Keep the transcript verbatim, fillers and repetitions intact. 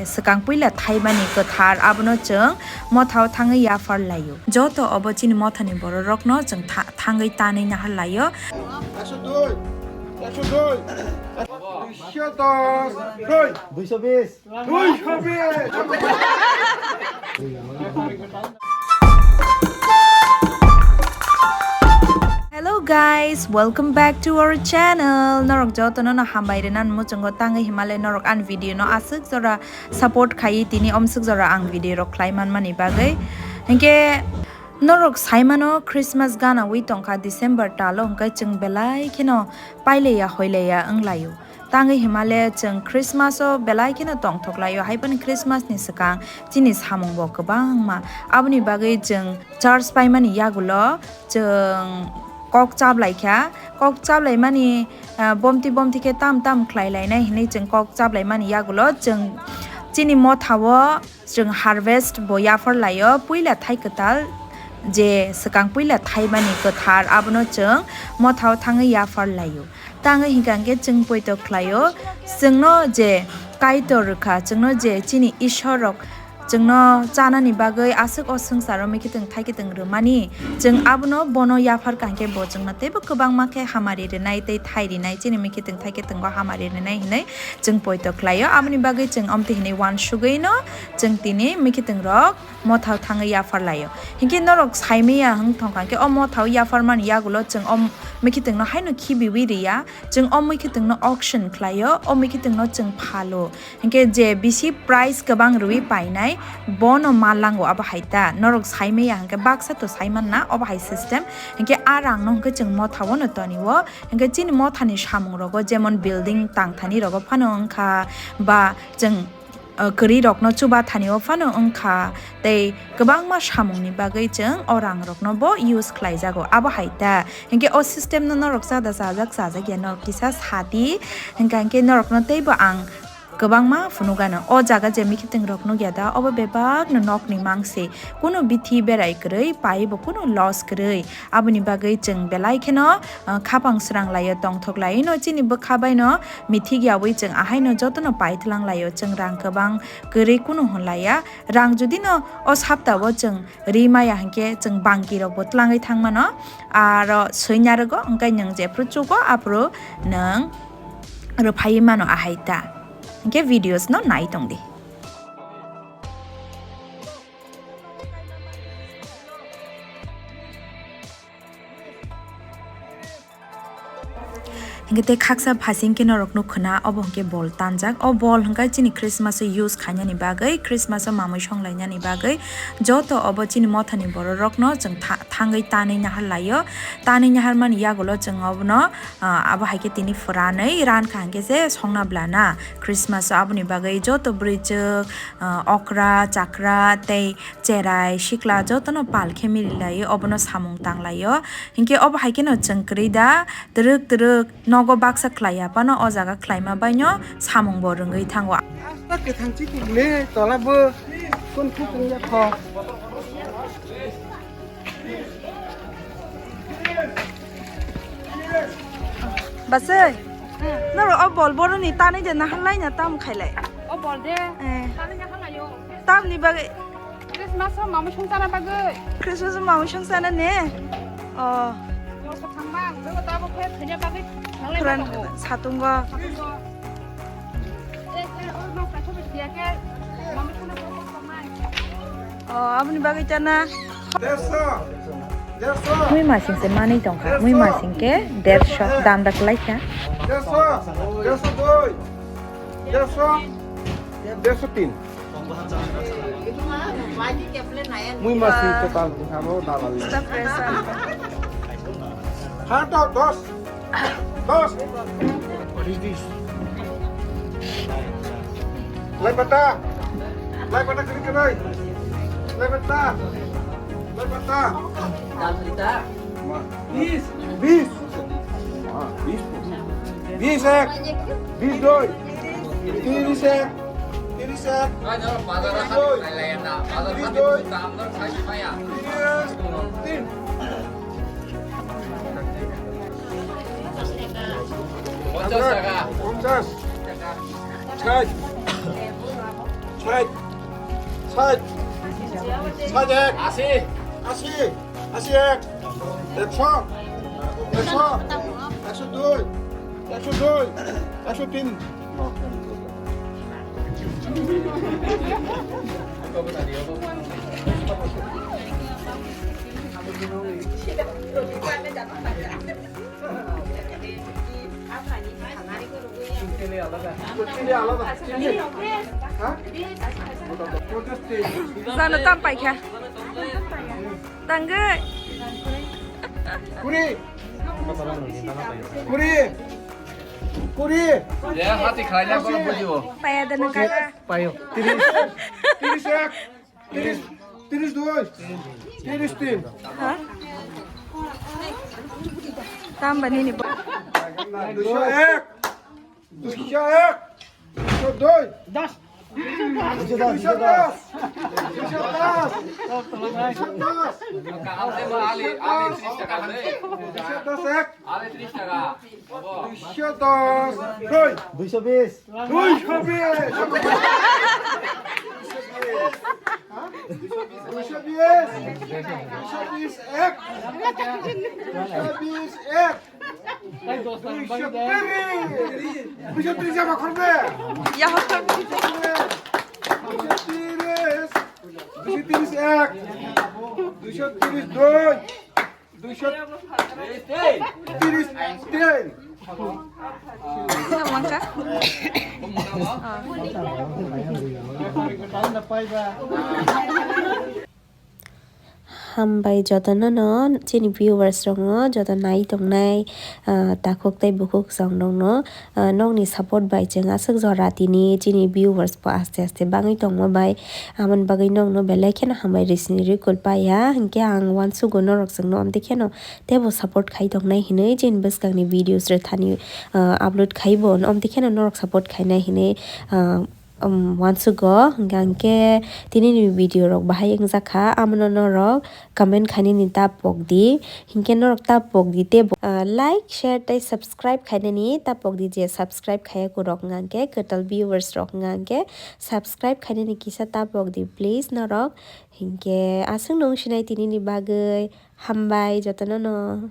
Swkang puila thaimani kwthar abono chwng mothao thangwi yaphar laio. Joto obo chini mothani bororokno chwng tha-, thangwi tanwi nahar laio. Ekso dui, ekso dui, duiso dos, dui. Duiso bis. Duiso bis. Hello guys, welcome back to our channel. Norok jotono no hambai rwna muchungo tangwi himale norok ani video no aswk jora support khai tini omswk jora ang video rok khlai manmani bagwi. Hinkhe norok saimano Christmas gana wi tongkha December talo, hwnkhe chwng belai kheno paileya hoileya wnglaio. Tangwi himale chwng Christmas o belai kheno tongthok laio, hai phano Christmas ni swkang chini samung bo kwbangma. Aboni bagwi chwng church paimani yagulo chwng kok chablai kha, kok chablaimani, ah, bomti bomti khe tam tam khlai lainai hinwi chwng kok chablaimani yagulo chwng chini mothao chwng harvest bo yaphar laio, puila thai kwtal je swkang puila thaimani kwthar abono chwng mothao thangwi yaphar laio. Tangwi hinkha hinkhe chwng poito khlaio, chwngno je Kaitor rwkha, chwngno je chini Ishwar rok chwngno chanani bagwi aswk o swngcharo mikitwng thaikitwng rwmani, chwng abono bono yaphar kha hinkhe bo chwngno teibo kwbangma khe hamari rwnai tei thai rinai, chini mikitwng thaikitwngo hamari rwnai hinwi chwng poito khlaio. Aboni bagwi chwng omtwi hinwi uansugwino chwng tini mikitwng rok mothao thangwi yaphar laio. Hinkhe norok saimaya wng thongkha hinkhe o mothao yapharmani yagulo chwng o mikitwngno haino khibiwi riya, chwng o mikitwngno auction khlaio, o mikitwngno chwng phalo. Hinkhe je bisi price kwbang rwui painai, bono malango abo hai ta. Norok saimaya hinkhe baksa to saimanna obo hai system. Hinkhe a rangno hinkhe chwng mothao no tonio. Hinkhe chini mothani samung rogo jemon building tangthani rogo phano wngkha ba chwng uh, kwrwi rokno chuba thani o phano wngkha, tei kwbangma samungni bagwi chwng o rang rokno bo use khlai jago. Abo hai ta hinkhe o system no norok chada chajak chajak ya norok kisa sadi, hinkha hinkhe norokno teibo ang kwbangma phunukgano. O jaga je mikitwng rok nukya da, obo bebak no nokni mangse, kuno bithi berai kwrwi, pai bo kuno loss kwrwi. Aboni bagwi chwng belai kheno, uh, khapang srang laio, tongthok laino chini bwkha baino mithik yaui chwng ahaino jotono paithwlang laio. Chwng rang kwbang kwrwi kunu hwn laiya. Rang judino o saptao chwng ri maya hinkhe chwng bangki rokbo twlangwi thangmano. Aro swi narwgo, hwnkhe nwng jephru chugo aphuru nwng rwphaiwi mano ahai ta. Hinkhe videos no nai tongdi. Hinkhe tei khaksa phasing khe norok nuk khna, obo hinkhe bol tanjak. O bol hinkhe chini Christmas o use khainani bagwi, Christmas o mamui songlainani bagwi joto obo chini mothani bororokno chwng tha-, thangwi tanwi nahar laio. Tanwi nahar mani yagulo chwng obono, ah, abo hai khe tini phuranwi ran kha hinkhe se songna blana Christmas o. Aboni bagwi joto bwrwichwk, ah, okra, chakra tei cherai, sikla jotono pal khe mili laio, obono samung tang laio. Hinkhe obo hai kheno chwng kwrwi da twrwk twrwk nogo baksa khlai ya phano o jaga khlaima baino samung bo rwngwi thango. Asta kwthang chi tubule tola bo kon khu tong ya kho. Basai, noro o bol boroni tanwi de nahar lai na tam khailai? O bol de, eh, tanwi nahar laio. Tamni bagwi? Christmas o mamui song chana bagwi. Christmas o mamui song chana ne? Oh. Bol kwthang mang, jogo tabo khe thanya bagwi thanglai. Phuran ma tongo. Satungo. Satungo. Oh, aboni bagwi chana. Mui masing se manwi tongkha, mui masing khe dersho dam da kwlai kha. Dersho, dersho dui, dersho, dersho tin. Mui masing total hamo dalal. Stop pressure. Hato dos. Dos. What is this? Lai pata. Lai pata kiri kiri. Lai pata. Lai pata. Dal pita. Ma. Bis. Bis. Ah, bis. Bis ek. Bis doi. Tiris ek. Tiris ek. Tiris doi. Tiris tin. পঞ্চাশ টাকা। পঞ্চাশ। ষাট। ষাট, ষাট, ষাট এক, আশি, আশি, আশি এক, একশো, একশো, একশো দুই, একশো দুই, একশো তিন। Jano tam paikha. Tangwi. Kuri. Kuri. Kuri. Ya, hati khalai ya, bola bujibo. Paya dana kaka. Payo. Tiris. Tiris ek. Tiris, tiris dua, tiris tin. Ha? Tambah nini, Pak. Dua ek, dua ek, dua dua, das, dua das, dua das, dua das, dua das ek. Duiso dos. Dui. Duiso bis. Duiso bis. Duiso bis. Duiso bis ek. Duiso bis ek. Duiso tris. Duiso tris jama korbe. Ya, hotor. Duiso tris. Duiso tris ek. Duiso tris dui. Duiso tiris tin. Bisa mangka? Hambai jotono no chini viewers rokno joto nai tongnai, ah, takhuk tei bukhuk chwng rokno. Ah, nokni support bai chwng aswk jora tini chini viewers bo aste aste bangwi tongma bai, aboni bagwi nokno belai kheno hambai rwsini rwkul paiya, hinkhe ang uansugo norok chwngno amtwi kheno teibo support khai tongnai hinwi chini bwskangni videos rwthani, ah, upload khaibo amtwi kheno norok support khainai hinwi, ah, um, uansugo. Hinkhe, hinkhe tinini video rok bahai wngjakha, amono norok comment khainani ta pokdi. Hinkhe norok ta pokdi teibo, ah, like, share tei subscribe khainani ta pokdi, je subscribe khaiya kurok wngkha hinkhe, kwtal viewers rok wngkha hinkhe subscribe khainani kisa ta pokdi please norok. Hinkhe aswkno wngsinai tinini bagwi, hambai jotono no.